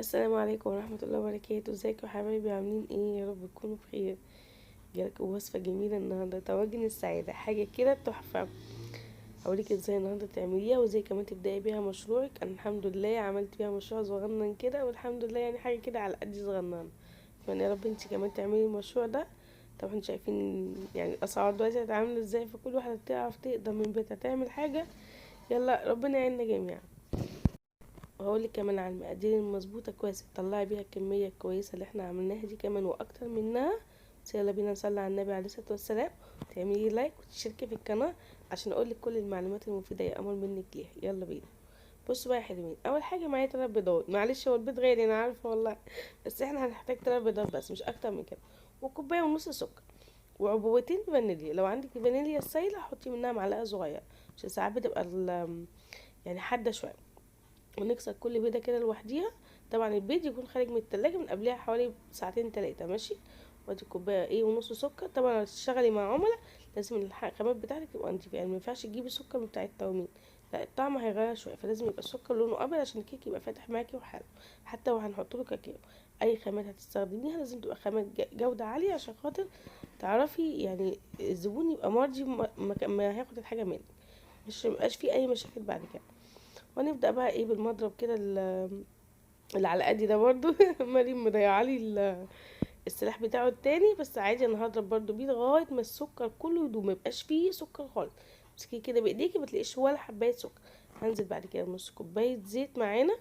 السلام عليكم ورحمة الله وبركاته. ازيكم يا حبايبي؟ عاملين ايه؟ يا رب تكونوا بخير. جالكم وصفة جميلة النهاردة، طواجن السعادة، حاجة كده تحفة. هوريك ازاي النهاردة تعمليها وازاي كمان تبدأي بيها مشروعك. انا الحمد لله عملت بيها مشروع صغنن كده والحمد لله، يعني حاجة كده على قد صغنن. اتمنى يا رب انتي كمان تعملي المشروع ده. طبعا انتوا شايفين يعني الاسعار دلوقتي هتعمل ازاي، فكل واحدة تعرف تقدر من بيتها تعمل حاجة. يلا ربنا يعيننا جميعا. وهقولك كمان على المقادير المظبوطة كويس تطلعي بيها الكمية الكويسة اللي احنا عملناها دي كمان واكتر منها. بس يلا بينا نصلي على النبي عليه الصلاة والسلام، تعملي لايك وتشتركي في القناة عشان اقولك كل المعلومات المفيدة يا قمر منك ليها. يلا بينا. بصوا بقى يا حلوين، اول حاجة معايا 3 بيضات. معلش هو البيض غالي انا عارفة والله، بس احنا هنحتاج 3 بيضات بس مش اكتر من كده، وكوباية ونص سكر، وعبوتين فانيليا. لو عندك فانيليا السايلة حطي منها معلقة صغيرة عشان ساعات بتبقى حادة شوية. ونكسر كل بيضة كده لوحديها. طبعا البيض يكون خارج من التلاجة من قبلها حوالي ساعتين تلاتة، ماشي. وادي كوباية ونص سكر. طبعا لو تشتغلي مع عملاء لازم الخامات بتاعتك تبقى نضيفة، يعني ما ينفعش تجيبي سكر من بتاع التومين، لا الطعم هيغير شوية، فلازم يبقى السكر لونه ابيض عشان الكيك يبقى فاتح معاكي وحلو. حتى لو هنحط له كاكاو، اي خامات هتستخدميها لازم تبقى خامات جودة عالية عشان خاطر تعرفي الزبون يبقى مرضي ما هياخد الحاجة منك، مش ميبقاش فيه اي مشاكل بعد كده. ونبدأ بقى بالمضرب كده اللي على قدي ده برضو. مريم مضيعالي السلاح بتاعه التاني، بس عادي انا هضرب برضو بيه لغاية ما السكر كله يدوب، ما يبقاش فيه سكر خالص. امسكيه كده بايديكي ما تلاقيش ولا حبايه سكر. هنزل بعد كده نص كوباية زيت معانا.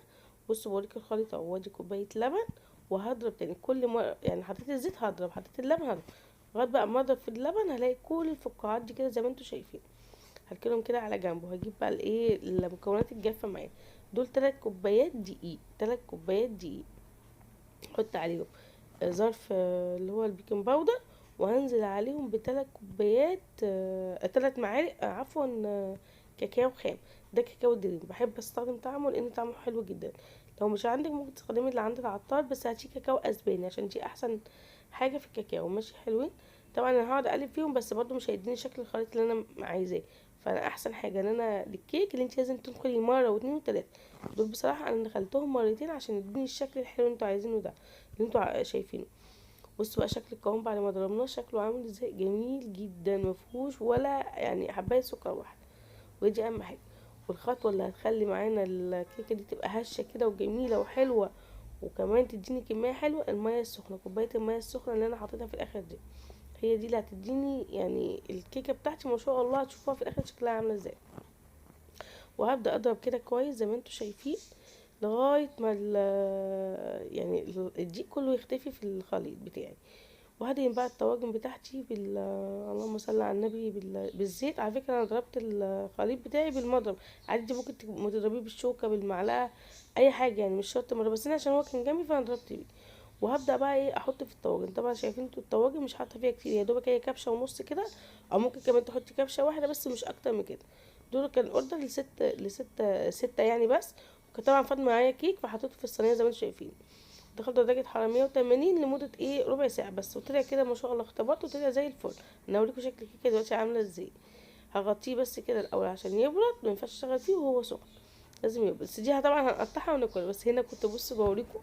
بصوا بوريكم الخليط اهو. وادي كوباية لبن، وهضرب تاني. كل ما حطيت الزيت هضرب، حطيت اللبن هضرب، لغاية بقى ما اضرب في اللبن هلاقي كل الفقاعات دي كده زي ما انتوا شايفين. هركنهم كده على جنب. وهجيب بقى المكونات الجافه معايا. دول 3 كوبايات دقيق، 3 كوبايات دقيق. حط عليهم ظرف اللي هو البيكنج باودر، وهنزل عليهم بتلات كوبايات، تلات معالق، عفوا، كاكاو خام. ده كاكاو دريم، بحب استخدم طعمه لان طعمه حلو جدا. لو مش عندك ممكن تستخدمي اللي عند العطار، بس هاتي كاكاو اسباني عشان دي احسن حاجة في الكاكاو. ماشي حلوين. طبعا انا هقعد اقلب فيهم، بس برضو مش هيديني شكل الخليط اللي انا عايزاه. فانا احسن حاجة ان انا للكيك اللي انت لازم تنخلي مرة واتنين وتلاتة. دول بصراحة انا نخلتهم مرتين عشان يديني الشكل الحلو اللي انتوا عايزينه ده، اللي انتوا شايفينه. بصوا بقى شكل القوام بعد ما ضربناه شكله عامل ازاي، جميل جدا، مفيهوش ولا حبايه سكر واحدة، ودي اهم حاجة. والخطوة اللي هتخلي معانا الكيكه دي تبقى هشه كده وجميلة وحلوه وكمان تديني كمية حلوة، المية السخنة، كوباية المية السخنة اللي انا حطيتها في الاخر دي هي دي اللي هتديني الكيكه بتاعتي ما شاء الله. هتشوفوها في الاخر شكلها عامله ازاي. وهبدا اضرب كده كويس زي ما انتوا شايفين لغاية ما الدقيق كله يختفي في الخليط بتاعي. وهدهن بقى الطواجن بتاعتي اللهم صل على النبي بالزيت. على فكرة انا ضربت الخليط بتاعي بالمضرب عادي، انت ممكن تضربيه بالشوكة بالمعلقه اي حاجة، مش شرط مضرب، بس انا عشان هو كان جنبي فانا ضربت بيه. وهبدا بقى احط في الطواجن. طبعا شايفين انتوا الطواجن مش حاطه فيها كتير، يا دوبك هي كبشة ونص كده، او ممكن كمان تحطي كبشة واحدة بس مش اكتر من كده. دول كان اوردر لست ستة بس، وكان طبعا فاضل معايا كيك فحطيته في الصينية زي ما انتوا شايفين. دخلت درجة حرارة 180 لمدة ربع ساعة بس، وطلع كده ما شاء الله اختبرته وطلع زي الفل. انا هوريكم شكل الكيكة دلوقتي عاملة ازاي. هغطيه بس كده الاول عشان يبرد، ما ينفعش اشتغل فيه وهو سخن، لازم يبرد. بس دي طبعا هنقطعها وناكلها. بس هنا كنت بصوا بوريكم،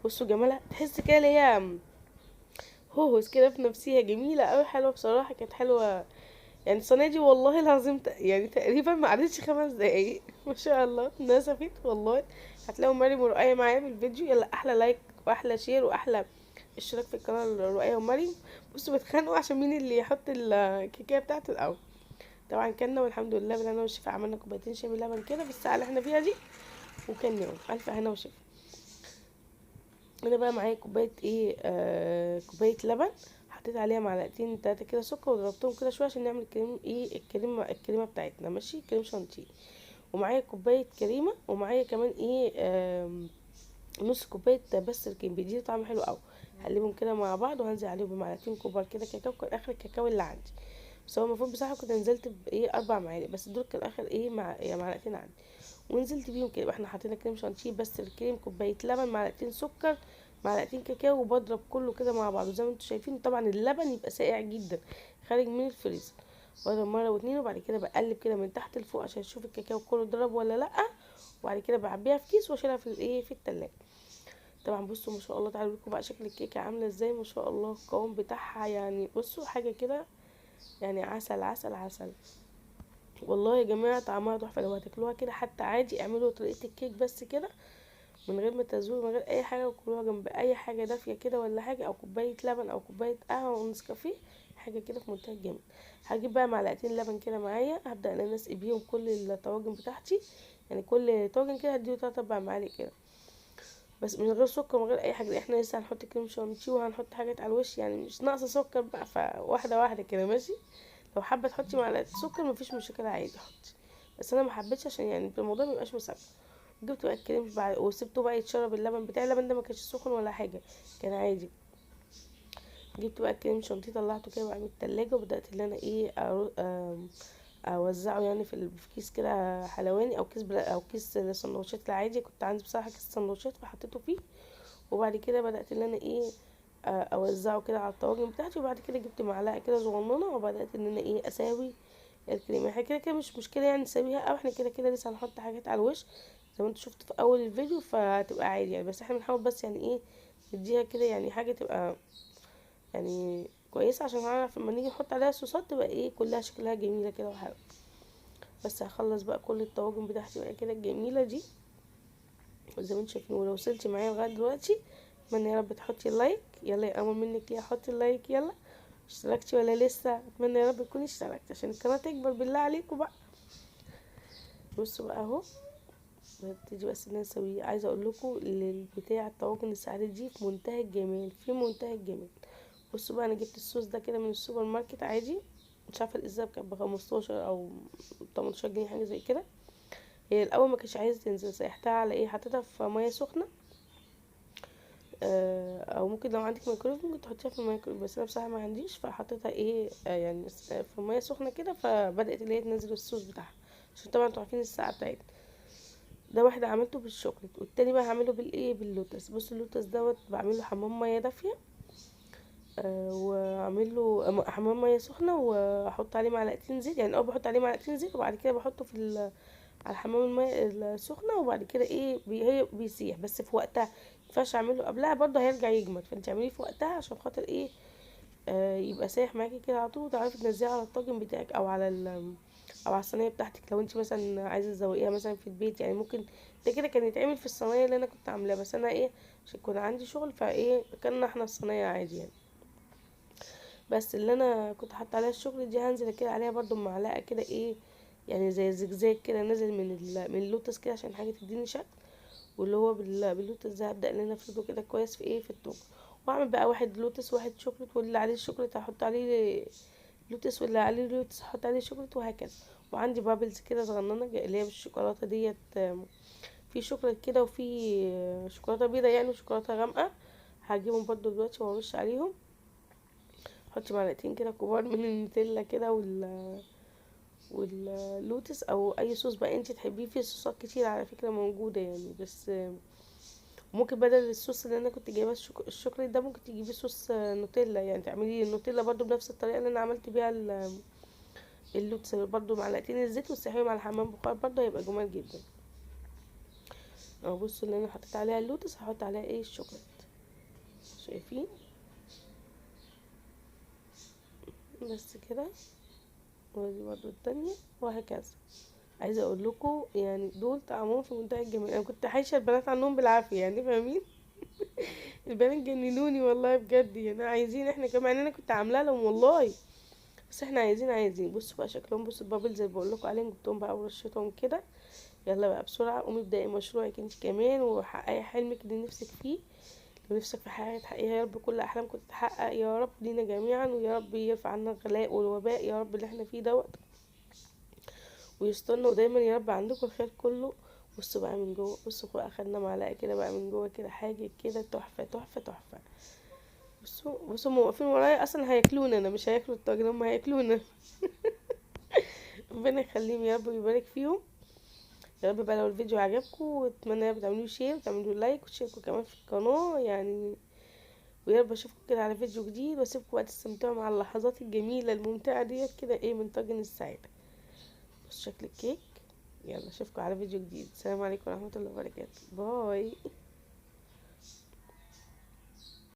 بصوا جمالها، تحس كده اللي هي هوهوس كده في نفسيها، جميلة قوي، حلوة بصراحة، كانت حلوة. الصينية دي والله العظيم تقريبا ما عدتش 5 دقايق ما شاء الله نسفت والله. هتلاقوا مريم ورقية معايا في الفيديو. يلا احلى لايك واحلى شير واحلى اشتراك في القناة لرقية ومريم. بصوا بيتخانقوا عشان مين اللي يحط الكيكة بتاعته الاول. طبعا كلنا والحمد لله بالهنا والشفا، عملنا كوبايتين شاي باللبن كده في الساعة اللي احنا فيها دي، وكان يوم الف هنا وشفا. انا بقى معايا كوباية ايه، كوباية لبن، حطيت عليها معلقتين 3 كده سكر وضربتهم كده شوية عشان نعمل كريم ايه، الكريمة بتاعتنا، ماشي، كريم شانتيه. ومعايا كوباية كريمة، ومعايا كمان نص كوباية بس الكريم، بيديني طعم حلو قوي. هقلبهم كده مع بعض وهنزل عليهم بمعلقتين كبار كده كاكاو، كان اخر الكاكاو اللي عندي، بس هو المفروض بصراحة كنت نزلت بايه 4 معالق، بس دول كان اخر ايه مع يعني معلقتين عندي، ونزلت بيهم كده. يبقى احنا حطينا كريم شانتيه بس الكريم، كوباية لبن، معلقتين سكر، معلقتين كاكاو، وبضرب كله كده مع بعض زي ما انتم شايفين. طبعا اللبن يبقى ساقع جدا خارج من الفريزر. بضرب مرة واتنين، وبعد كده بقلب كده من تحت لفوق عشان اشوف الكاكاو كله اتضرب ولا لا، وبعد كده بعبيها في كيس واشيلها في الايه، في التلاجة. طبعا بصوا ما شاء الله، تعالوا لكم بقى شكل الكيكه عامله ازاي، ما شاء الله القوام بتاعها يعني بصوا حاجة كده يعني عسل عسل عسل. والله يا جماعة طعمها تحفة. لو هتاكلوها كده حتى عادي، اعملوا طريقه الكيك بس كده من غير ما تزويق، من غير اي حاجة، وكلوها جنب اي حاجة دافيه كده ولا حاجة، او كوباية لبن او كوباية قهوة ونسكافيه، حاجة كده في منتهى الجمال. هجيب بقى معلقتين لبن كده معايا، هبدا ان انا اسقي بيهم كل الطواجن بتاعتي، يعني كل طاجن كده هديله 3 4 معالق كده، بس من غير سكر من غير اي حاجة، احنا لسه هنحط كريم شانتيه وهنحط حاجات على الوش، يعني مش ناقصه سكر بقى، فواحدة واحدة كده ماشي. لو حابة تحطي معلقه سكر مفيش مشكلة عادي حطي، بس انا ما حبيتش عشان يعني الموضوع ما يبقاش مسكر. جبت بقى الكريم بعد وسبته بقى يتشرب اللبن بتاعي، اللبن ده ما كانش سخن ولا حاجة، كان عادي. جبت بقى الكريم شانتيه طلعته كده بقى من التلاجة، وبدات ان انا ايه اوزعه يعني في كيس كده حلواني او كيس او كيس السندوتشات العادي، كنت عندي بصراحة كيس سندوتشات فحطيته فيه. وبعد كده بدات ان انا ايه اوزعه كده على الطواجن بتاعتي. وبعد كده جبت معلقه كده صغننه وبدات ان انا ايه اساوي الكريمة. احنا كده كده مش مشكلة يعني نسويها، او احنا كده كده لسه هنحط حاجات على الوش زي ما انتوا شفتوا في اول الفيديو، فهتبقى عادي يعني، بس احنا بنحاول بس يعني ايه نديها كده يعني حاجة تبقى يعني كويسة، عشان نعرف لما نيجي نحط عليها الصوصات تبقى ايه كلها شكلها جميلة كده وحلوه. بس هخلص بقى كل الطواجن بتاعتي بقى كده الجميلة دي زي ما انتوا شايفين. ولو وصلتي معايا لغاية دلوقتي اتمنى يا رب تحطي like، يلا يا قمر منك ليه حطي ال like، يلا اشتركتي ولا لسه؟ اتمنى يا رب تكوني اشتركتي عشان القناة تكبر بالله عليكم بقى. بصوا بقى اهو هبتدي بس ان انا اسويه. عايزه اقول لكم البتاع الطواجن السعادة دي في منتهى الجمال، في منتهى الجمال. بصوا بقى انا جبت الصوص ده كده من السوبر ماركت عادي، مش عارفه الازازه كانت ب15 او 18 جنيه حاجة زي كده. هي الاول ما كانتش عايزه تنزل، سيحتها على ايه، حطيتها في مية سخنة، او ممكن لو عندك مايكرويف ممكن تحطيها في الميكرويف، بس انا بصراحة ما عنديش، فحطيتها ايه يعني في مية سخنة كده، فبدات اللي هي تنزل الصوص بتاعها، عشان طبعا انتوا عارفين الساعة بتاعتنا. ده واحد عملته بالشوكليت، والتاني بقى هعمله بالايه باللوتس. بصوا اللوتس دوت بعمله حمام مية دافيه، واعمل له حمام مية سخنة، واحط عليه معلقتين زيت، يعني الاول بحط عليه معلقتين زيت وبعد كده بحطه في على حمام المية السخنة، وبعد كده ايه هي بيسيح بس في وقتها، مينفعش اعمله قبلها برضه هيرجع يجمد، فانت اعمليه في وقتها عشان خاطر ايه يبقى سايح معاكي كده على طول، وتعرفي تنزليه على الطاجن بتاعك او على او على الصينية بتاعتك لو انت مثلا عايزه تزوقيها مثلا في البيت. يعني ممكن ده كده كان يتعمل في الصينية اللي انا كنت عاملاها، بس انا ايه عشان يكون عندي شغل فايه كنا احنا الصينية عادي يعني. بس اللي انا كنت حاطه عليها الشغل دي هنزل كده عليها برضو معلقه كده ايه يعني زي زجزاج كده نازل من اللوتس كده عشان حاجة تديني شكل، واللي هو باللوتس ده هبدا ان انا افرده كده كويس في ايه في الطاجن، واعمل بقى واحد لوتس واحد شوكليت، واللي عليه الشوكليت هحط عليه لوتس، واللي عليه لوتس هحط عليه شوكليت، وهكذا. وعندي bubbles كده صغننه اللي هي بالشوكولاته ديت، في شوكليت كده وفي شوكولاتة بيضة يعني وشوكولاته غامقه، هجيبهم برضو دلوقتي وارش عليهم. حطي معلقتين كده كبار من النوتيلا كده واللوتس او اي صوص بقى انت تحبيه، في صوصات كتير على فكرة موجودة يعني، بس ممكن بدل الصوص اللي انا كنت جايباه الشوكليت ده ممكن تجيبي صوص نوتيلا، يعني تعملي النوتيلا برضو بنفس الطريقة اللي انا عملت بيها اللوتس، برضو معلقتين الزيت وتسيحيهم على حمام بخار برضو هيبقى جمال جدا. اهو بصوا اللي انا حطيت عليها اللوتس هحط عليها ايه الشوكليت، شايفين بس كده، ودي برضو التانية وهكذا. عايزه اقول لكم يعني دول طعمهم في منتهى الجمال، انا كنت حايشه البنات عنهم بالعافية يعني فاهمين البنات جننوني والله بجد، يعني عايزين احنا كمان، انا كنت عامله لهم والله، بس احنا عايزين. بصوا بقى شكلهم، بصوا ال bubbles اللي بقول لكم عليهم جبتهم بقى ورشيتهم كده. يلا بقى بسرعة قومي ابدأي مشروعك انت كمان، وحققي حلمك اللي نفسك فيه، لو نفسك في حاجة تحققيها يا رب كل احلامكم تتحقق يا رب لينا جميعا، ويا رب يرفع عنا الغلاء والوباء يا رب اللي احنا فيه دوت، ويسترنا، ودايما يا رب عندكم الخير كله. بصوا بقى من جوه، بصوا بقى خدنا معلقه كده بقى من جوه كده حاجة كده تحفة تحفة تحفة. بصوا هم واقفين ورايا اصلا هياكلونا، انا مش هياكلوا الطاجن هم هياكلونا ربنا يخليهم يا رب ويبارك فيهم يا رب. بقى لو الفيديو عجبكم واتمنى يا رب تعملوا share وتعملوا like وتشتركوا كمان في القناة يعني، ويا رب اشوفكم كده على فيديو جديد، واسيبكم بقى تستمتعوا مع اللحظات الجميلة الممتعة ديت كده ايه من طاجن السعادة. بصوا شكل الكيك، يلا اشوفكم على فيديو جديد. السلام عليكم ورحمة الله وبركاته، bye.